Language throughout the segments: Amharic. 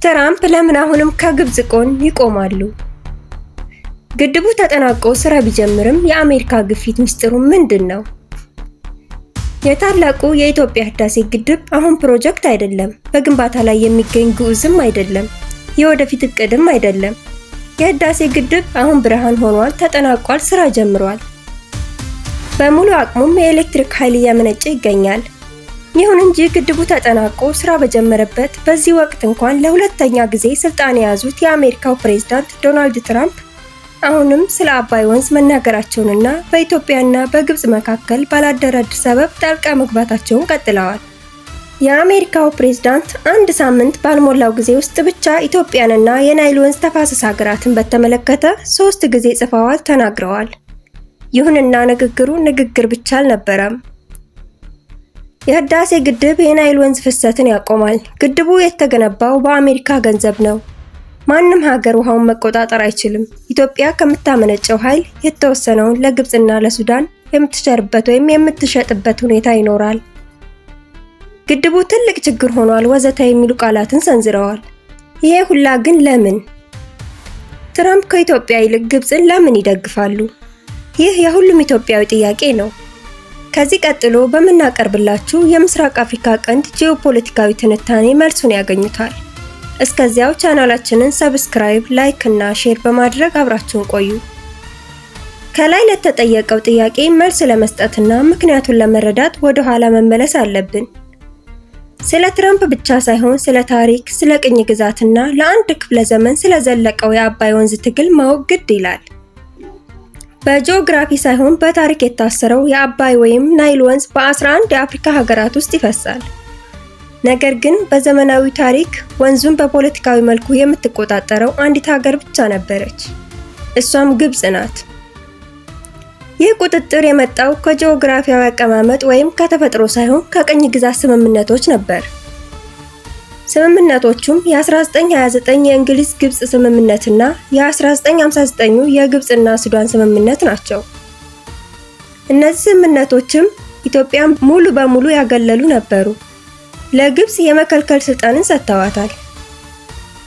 ትራምፕ ለምን አሁንም ከግብጽ ጎን ይቆማሉ? ግድቡ ተጠናቆ ስራ ቢጀምርም የአሜሪካ ግፊት ምስጢሩ ምንድን ነው? የታላቁ የኢትዮጵያ ህዳሴ ግድብ አሁን ፕሮጀክት አይደለም፣ በግንባታ ላይ የሚገኝ ግዑዝም አይደለም፣ የወደፊት እቅድም አይደለም። የህዳሴ ግድብ አሁን ብርሃን ሆኗል፣ ተጠናቋል፣ ስራ ጀምሯል። በሙሉ አቅሙም የኤሌክትሪክ ኃይል እያመነጨ ይገኛል። ይሁን እንጂ ግድቡ ተጠናቆ ስራ በጀመረበት በዚህ ወቅት እንኳን ለሁለተኛ ጊዜ ስልጣን የያዙት የአሜሪካው ፕሬዝዳንት ዶናልድ ትራምፕ አሁንም ስለ አባይ ወንዝ መናገራቸውንና በኢትዮጵያና በግብጽ መካከል ባላደራድር ሰበብ ጣልቃ መግባታቸውን ቀጥለዋል። የአሜሪካው ፕሬዝዳንት አንድ ሳምንት ባልሞላው ጊዜ ውስጥ ብቻ ኢትዮጵያንና የናይል ወንዝ ተፋሰስ ሀገራትን በተመለከተ 3 ጊዜ ጽፈዋል፣ ተናግረዋል። ይሁንና ንግግሩ ንግግር ብቻ አልነበረም። የህዳሴ ግድብ የናይል ወንዝ ፍሰትን ያቆማል። ግድቡ የተገነባው በአሜሪካ ገንዘብ ነው። ማንም ሀገር ውሃውን መቆጣጠር አይችልም። ኢትዮጵያ ከምታመነጨው ኃይል የተወሰነውን ለግብጽና ለሱዳን የምትሸርበት ወይም የምትሸጥበት ሁኔታ ይኖራል። ግድቡ ትልቅ ችግር ሆኗል፣ ወዘተ የሚሉ ቃላትን ሰንዝረዋል። ይሄ ሁላ ግን ለምን? ትራምፕ ከኢትዮጵያ ይልቅ ግብጽን ለምን ይደግፋሉ? ይህ የሁሉም ኢትዮጵያዊ ጥያቄ ነው። ከዚህ ቀጥሎ በምናቀርብላችሁ የምስራቅ አፍሪካ ቀንድ ጂኦፖለቲካዊ ትንታኔ መልሱን ያገኙታል። እስከዚያው ቻናላችንን subscribe፣ like እና share በማድረግ አብራችሁን ቆዩ። ከላይ ለተጠየቀው ጥያቄ መልስ ለመስጠትና ምክንያቱን ለመረዳት ወደ ኋላ መመለስ አለብን። ስለ ትራምፕ ብቻ ሳይሆን ስለ ታሪክ፣ ስለ ቅኝ ግዛትና ለአንድ ክፍለ ዘመን ስለዘለቀው የአባይ ወንዝ ትግል ማወቅ ግድ ይላል። በጂኦግራፊ ሳይሆን በታሪክ የታሰረው የአባይ ወይም ናይል ወንዝ በ11 የአፍሪካ ሀገራት ውስጥ ይፈሳል። ነገር ግን በዘመናዊ ታሪክ ወንዙን በፖለቲካዊ መልኩ የምትቆጣጠረው አንዲት ሀገር ብቻ ነበረች። እሷም ግብጽ ናት። ይህ ቁጥጥር የመጣው ከጂኦግራፊያዊ አቀማመጥ ወይም ከተፈጥሮ ሳይሆን ከቅኝ ግዛት ስምምነቶች ነበር። ስምምነቶቹም የ1929 የእንግሊዝ ግብጽ ስምምነትና የ1959 የግብጽና ሱዳን ስምምነት ናቸው። እነዚህ ስምምነቶችም ኢትዮጵያን ሙሉ በሙሉ ያገለሉ ነበሩ። ለግብጽ የመከልከል ስልጣንን ሰጥተዋታል።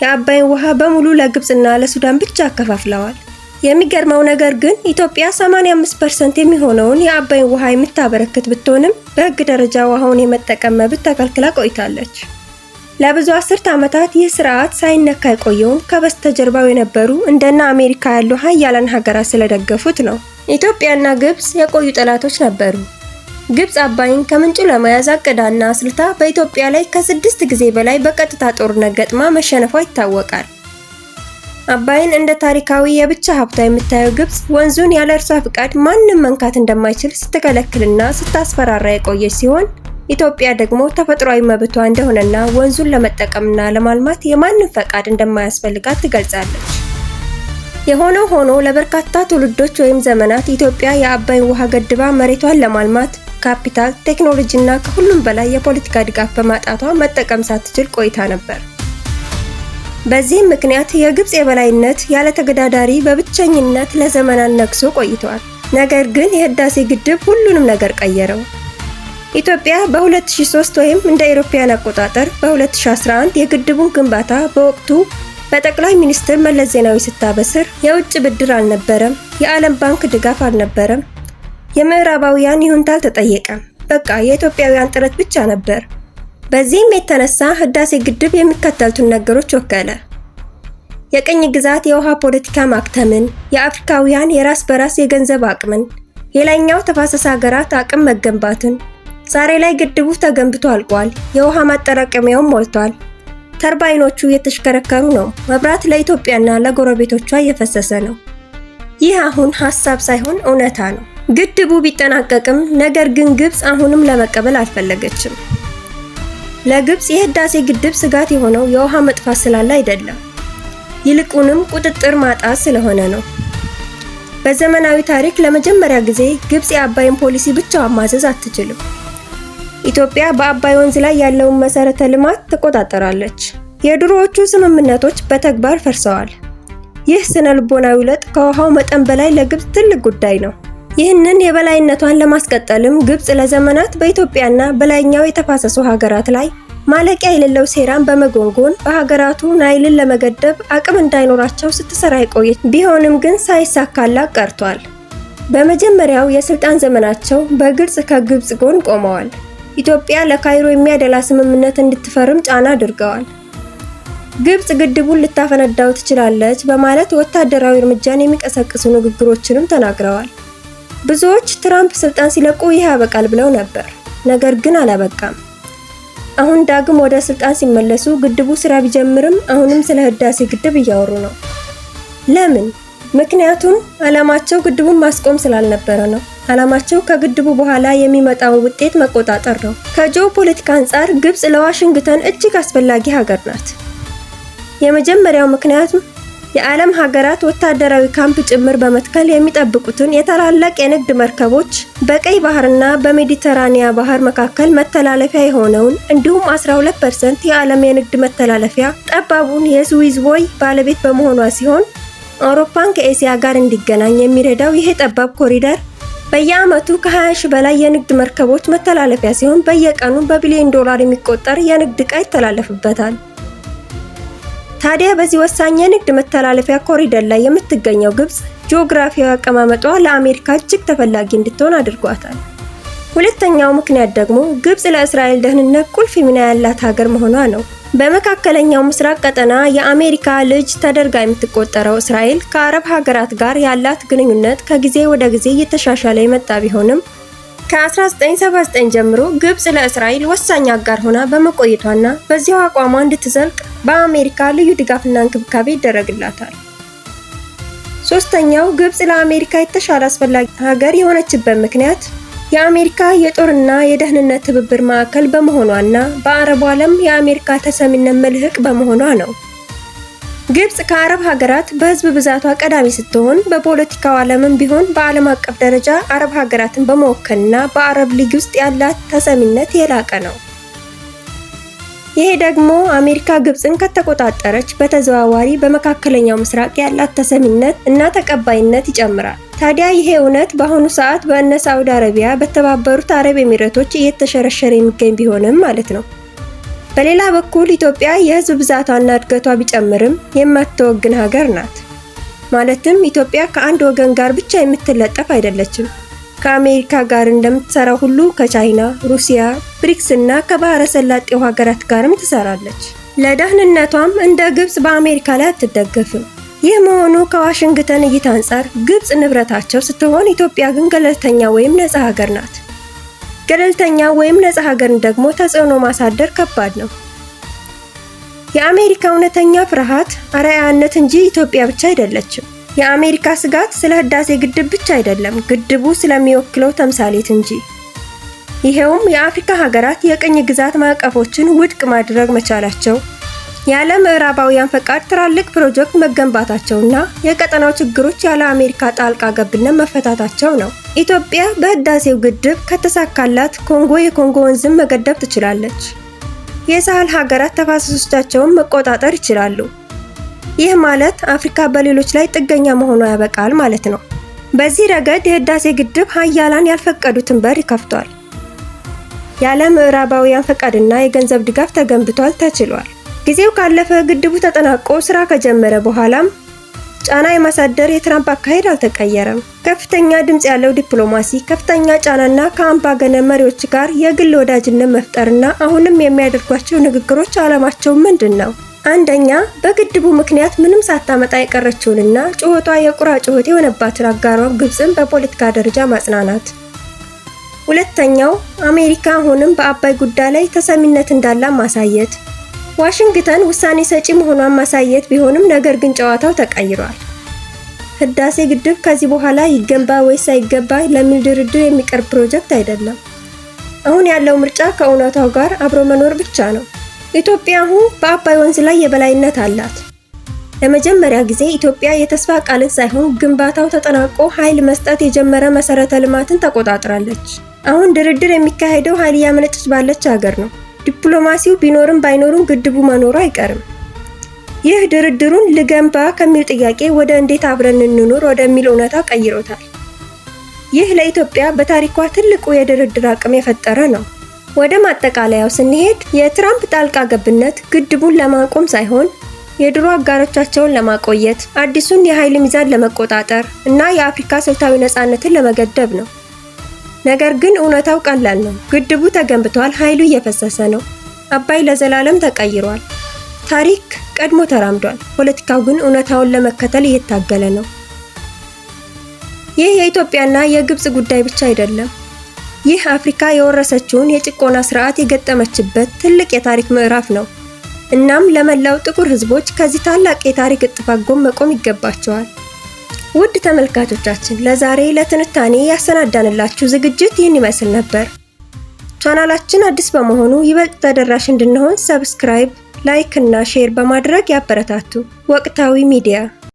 የአባይን ውሃ በሙሉ ለግብጽና ለሱዳን ብቻ አከፋፍለዋል። የሚገርመው ነገር ግን ኢትዮጵያ 85% የሚሆነውን የአባይን ውሃ የምታበረክት ብትሆንም በሕግ ደረጃ ውሃውን የመጠቀም መብት ተከልክላ ቆይታለች። ለብዙ አስርት ዓመታት ይህ ስርዓት ሳይነካ የቆየውም ከበስተጀርባው የነበሩ እንደነ አሜሪካ ያሉ ሀያላን ሀገራት ስለደገፉት ነው። ኢትዮጵያና ግብጽ የቆዩ ጠላቶች ነበሩ። ግብጽ አባይን ከምንጩ ለመያዝ አቅዳና አስልታ በኢትዮጵያ ላይ ከ6 ጊዜ በላይ በቀጥታ ጦርነት ገጥማ መሸነፏ ይታወቃል። አባይን እንደ ታሪካዊ የብቻ ሀብቷ የምታየው ግብጽ ወንዙን ያለ እርሷ ፍቃድ ማንም መንካት እንደማይችል ስትከለክልና ስታስፈራራ የቆየች ሲሆን፣ ኢትዮጵያ ደግሞ ተፈጥሯዊ መብቷ እንደሆነና ወንዙን ለመጠቀምና ለማልማት የማንም ፈቃድ እንደማያስፈልጋት ትገልጻለች። የሆነው ሆኖ ለበርካታ ትውልዶች ወይም ዘመናት ኢትዮጵያ የአባይን ውሃ ገድባ መሬቷን ለማልማት ካፒታል፣ ቴክኖሎጂና ከሁሉም በላይ የፖለቲካ ድጋፍ በማጣቷ መጠቀም ሳትችል ቆይታ ነበር። በዚህም ምክንያት የግብጽ የበላይነት ያለ ተገዳዳሪ በብቸኝነት ለዘመናት ነግሶ ቆይቷል። ነገር ግን የህዳሴ ግድብ ሁሉንም ነገር ቀየረው። ኢትዮጵያ በ2003 ወይም እንደ አውሮፓውያን አቆጣጠር በ2011 የግድቡን ግንባታ በወቅቱ በጠቅላይ ሚኒስትር መለስ ዜናዊ ስታበስር የውጭ ብድር አልነበረም፣ የዓለም ባንክ ድጋፍ አልነበረም፣ የምዕራባውያን ይሁንታ አልተጠየቀም። በቃ የኢትዮጵያውያን ጥረት ብቻ ነበር። በዚህም የተነሳ ህዳሴ ግድብ የሚከተሉትን ነገሮች ወከለ። የቅኝ ግዛት የውሃ ፖለቲካ ማክተምን፣ የአፍሪካውያን የራስ በራስ የገንዘብ አቅምን፣ የላይኛው ተፋሰስ ሀገራት አቅም መገንባትን። ዛሬ ላይ ግድቡ ተገንብቶ አልቋል። የውሃ ማጠራቀሚያውም ሞልቷል። ተርባይኖቹ እየተሽከረከሩ ነው። መብራት ለኢትዮጵያና ለጎረቤቶቿ እየፈሰሰ ነው። ይህ አሁን ሀሳብ ሳይሆን እውነታ ነው። ግድቡ ቢጠናቀቅም ነገር ግን ግብጽ አሁንም ለመቀበል አልፈለገችም። ለግብጽ የህዳሴ ግድብ ስጋት የሆነው የውሃ መጥፋት ስላለ አይደለም፣ ይልቁንም ቁጥጥር ማጣት ስለሆነ ነው። በዘመናዊ ታሪክ ለመጀመሪያ ጊዜ ግብጽ የአባይን ፖሊሲ ብቻዋን ማዘዝ አትችልም። ኢትዮጵያ በአባይ ወንዝ ላይ ያለውን መሰረተ ልማት ትቆጣጠራለች። የድሮዎቹ ስምምነቶች በተግባር ፈርሰዋል። ይህ ስነ ልቦናዊ ለውጥ ከውሃው መጠን በላይ ለግብጽ ትልቅ ጉዳይ ነው። ይህንን የበላይነቷን ለማስቀጠልም ግብጽ ለዘመናት በኢትዮጵያና በላይኛው የተፋሰሱ ሀገራት ላይ ማለቂያ የሌለው ሴራን በመጎንጎን በሀገራቱ ናይልን ለመገደብ አቅም እንዳይኖራቸው ስትሰራ የቆየች ቢሆንም ግን ሳይሳካላት ቀርቷል። በመጀመሪያው የስልጣን ዘመናቸው በግልጽ ከግብጽ ጎን ቆመዋል። ኢትዮጵያ ለካይሮ የሚያደላ ስምምነት እንድትፈርም ጫና አድርገዋል። ግብጽ ግድቡን ልታፈነዳው ትችላለች በማለት ወታደራዊ እርምጃን የሚቀሰቅሱ ንግግሮችንም ተናግረዋል። ብዙዎች ትራምፕ ስልጣን ሲለቁ ይህ ያበቃል ብለው ነበር። ነገር ግን አላበቃም። አሁን ዳግም ወደ ስልጣን ሲመለሱ ግድቡ ስራ ቢጀምርም አሁንም ስለ ህዳሴ ግድብ እያወሩ ነው። ለምን? ምክንያቱም ዓላማቸው ግድቡን ማስቆም ስላልነበረ ነው። ዓላማቸው ከግድቡ በኋላ የሚመጣውን ውጤት መቆጣጠር ነው። ከጂኦ ፖለቲካ አንጻር ግብጽ ለዋሽንግተን እጅግ አስፈላጊ ሀገር ናት። የመጀመሪያው ምክንያት የዓለም ሀገራት ወታደራዊ ካምፕ ጭምር በመትከል የሚጠብቁትን የታላላቅ የንግድ መርከቦች በቀይ ባህርና በሜዲተራኒያ ባህር መካከል መተላለፊያ የሆነውን እንዲሁም 12% የዓለም የንግድ መተላለፊያ ጠባቡን የስዊዝ ቦይ ባለቤት በመሆኗ ሲሆን፣ አውሮፓን ከኤሲያ ጋር እንዲገናኝ የሚረዳው ይሄ ጠባብ ኮሪደር በየዓመቱ ከ20 ሺህ በላይ የንግድ መርከቦች መተላለፊያ ሲሆን፣ በየቀኑ በቢሊዮን ዶላር የሚቆጠር የንግድ ዕቃ ይተላለፍበታል። ታዲያ በዚህ ወሳኝ የንግድ መተላለፊያ ኮሪደር ላይ የምትገኘው ግብጽ ጂኦግራፊያዊ አቀማመጧ ለአሜሪካ እጅግ ተፈላጊ እንድትሆን አድርጓታል። ሁለተኛው ምክንያት ደግሞ ግብጽ ለእስራኤል ደህንነት ቁልፍ ሚና ያላት ሀገር መሆኗ ነው። በመካከለኛው ምስራቅ ቀጠና የአሜሪካ ልጅ ተደርጋ የምትቆጠረው እስራኤል ከአረብ ሀገራት ጋር ያላት ግንኙነት ከጊዜ ወደ ጊዜ እየተሻሻለ የመጣ ቢሆንም፣ ከ1979 ጀምሮ ግብጽ ለእስራኤል ወሳኝ አጋር ሆና በመቆየቷና በዚያው አቋሟ እንድትዘልቅ በአሜሪካ ልዩ ድጋፍና እንክብካቤ ይደረግላታል። ሶስተኛው ግብጽ ለአሜሪካ የተሻለ አስፈላጊ ሀገር የሆነችበት ምክንያት የአሜሪካ የጦርና የደህንነት ትብብር ማዕከል በመሆኗና በአረቡ ዓለም የአሜሪካ ተሰሚነት መልህቅ በመሆኗ ነው። ግብጽ ከአረብ ሀገራት በህዝብ ብዛቷ ቀዳሚ ስትሆን፣ በፖለቲካው ዓለምም ቢሆን በዓለም አቀፍ ደረጃ አረብ ሀገራትን በመወከልና በአረብ ሊግ ውስጥ ያላት ተሰሚነት የላቀ ነው። ይሄ ደግሞ አሜሪካ ግብጽን ከተቆጣጠረች በተዘዋዋሪ በመካከለኛው ምስራቅ ያላት ተሰሚነት እና ተቀባይነት ይጨምራል። ታዲያ ይሄ እውነት በአሁኑ ሰዓት በእነ ሳዑዲ አረቢያ፣ በተባበሩት አረብ ኤሚሬቶች እየተሸረሸረ የሚገኝ ቢሆንም ማለት ነው። በሌላ በኩል ኢትዮጵያ የህዝብ ብዛቷና እድገቷ ቢጨምርም የማትወግን ሀገር ናት። ማለትም ኢትዮጵያ ከአንድ ወገን ጋር ብቻ የምትለጠፍ አይደለችም። ከአሜሪካ ጋር እንደምትሰራው ሁሉ ከቻይና፣ ሩሲያ፣ ብሪክስ እና ከባህረ ሰላጤው ሀገራት ጋርም ትሰራለች። ለደህንነቷም እንደ ግብጽ በአሜሪካ ላይ አትደገፍም። ይህ መሆኑ ከዋሽንግተን እይታ አንጻር ግብጽ ንብረታቸው ስትሆን፣ ኢትዮጵያ ግን ገለልተኛ ወይም ነጻ ሀገር ናት። ገለልተኛ ወይም ነጻ ሀገርን ደግሞ ተጽዕኖ ማሳደር ከባድ ነው። የአሜሪካ እውነተኛ ፍርሃት አርአያነት እንጂ ኢትዮጵያ ብቻ አይደለችም። የአሜሪካ ስጋት ስለ ህዳሴ ግድብ ብቻ አይደለም፣ ግድቡ ስለሚወክለው ተምሳሌት እንጂ። ይሄውም የአፍሪካ ሀገራት የቅኝ ግዛት ማዕቀፎችን ውድቅ ማድረግ መቻላቸው፣ ያለ ምዕራባውያን ፈቃድ ትላልቅ ፕሮጀክት መገንባታቸውና የቀጠናው ችግሮች ያለ አሜሪካ ጣልቃ ገብነት መፈታታቸው ነው። ኢትዮጵያ በህዳሴው ግድብ ከተሳካላት ኮንጎ የኮንጎ ወንዝን መገደብ ትችላለች። የሳህል ሀገራት ተፋሰሶቻቸውን መቆጣጠር ይችላሉ። ይህ ማለት አፍሪካ በሌሎች ላይ ጥገኛ መሆኗ ያበቃል ማለት ነው። በዚህ ረገድ የህዳሴ ግድብ ሀያላን ያልፈቀዱትን በር ከፍቷል። ያለ ምዕራባውያን ፈቃድና የገንዘብ ድጋፍ ተገንብቷል ተችሏል። ጊዜው ካለፈ ግድቡ ተጠናቆ ስራ ከጀመረ በኋላም ጫና የማሳደር የትራምፕ አካሄድ አልተቀየረም። ከፍተኛ ድምጽ ያለው ዲፕሎማሲ፣ ከፍተኛ ጫናና ከአምባገነን መሪዎች ጋር የግል ወዳጅነት መፍጠርና አሁንም የሚያደርጓቸው ንግግሮች ዓላማቸው ምንድን ነው? አንደኛ፣ በግድቡ ምክንያት ምንም ሳታመጣ የቀረችውንና ጩኸቷ የቁራ ጩኸት የሆነባትን አጋሯን ግብፅን በፖለቲካ ደረጃ ማጽናናት። ሁለተኛው፣ አሜሪካ አሁንም በአባይ ጉዳይ ላይ ተሰሚነት እንዳላት ማሳየት። ዋሽንግተን ውሳኔ ሰጪ መሆኗን ማሳየት ቢሆንም ነገር ግን ጨዋታው ተቀይሯል። ህዳሴ ግድብ ከዚህ በኋላ ይገንባ ወይስ አይገባ ለሚል ድርድር የሚቀርብ ፕሮጀክት አይደለም። አሁን ያለው ምርጫ ከእውነታው ጋር አብሮ መኖር ብቻ ነው። ኢትዮጵያ አሁን በአባይ ወንዝ ላይ የበላይነት አላት። ለመጀመሪያ ጊዜ ኢትዮጵያ የተስፋ ቃልን ሳይሆን ግንባታው ተጠናቆ ኃይል መስጠት የጀመረ መሰረተ ልማትን ተቆጣጥራለች። አሁን ድርድር የሚካሄደው ኃይል እያመነጨች ባለች ሀገር ነው። ዲፕሎማሲው ቢኖርም ባይኖርም ግድቡ መኖሩ አይቀርም። ይህ ድርድሩን ልገንባ ከሚል ጥያቄ ወደ እንዴት አብረን እንኑር ወደሚል እውነታ ቀይሮታል። ይህ ለኢትዮጵያ በታሪኳ ትልቁ የድርድር አቅም የፈጠረ ነው። ወደ ማጠቃለያው ስንሄድ የትራምፕ ጣልቃ ገብነት ግድቡን ለማቆም ሳይሆን የድሮ አጋሮቻቸውን ለማቆየት፣ አዲሱን የኃይል ሚዛን ለመቆጣጠር እና የአፍሪካ ስልታዊ ነፃነትን ለመገደብ ነው። ነገር ግን እውነታው ቀላል ነው። ግድቡ ተገንብቷል፣ ኃይሉ እየፈሰሰ ነው። አባይ ለዘላለም ተቀይሯል። ታሪክ ቀድሞ ተራምዷል። ፖለቲካው ግን እውነታውን ለመከተል እየታገለ ነው። ይህ የኢትዮጵያና የግብጽ ጉዳይ ብቻ አይደለም። ይህ አፍሪካ የወረሰችውን የጭቆና ስርዓት የገጠመችበት ትልቅ የታሪክ ምዕራፍ ነው። እናም ለመላው ጥቁር ሕዝቦች ከዚህ ታላቅ የታሪክ እጥፋት ጎን መቆም ይገባቸዋል። ውድ ተመልካቾቻችን፣ ለዛሬ ለትንታኔ ያሰናዳንላችሁ ዝግጅት ይህን ይመስል ነበር። ቻናላችን አዲስ በመሆኑ ይበልጥ ተደራሽ እንድንሆን subscribe፣ like እና share በማድረግ ያበረታቱ። ወቅታዊ ሚዲያ።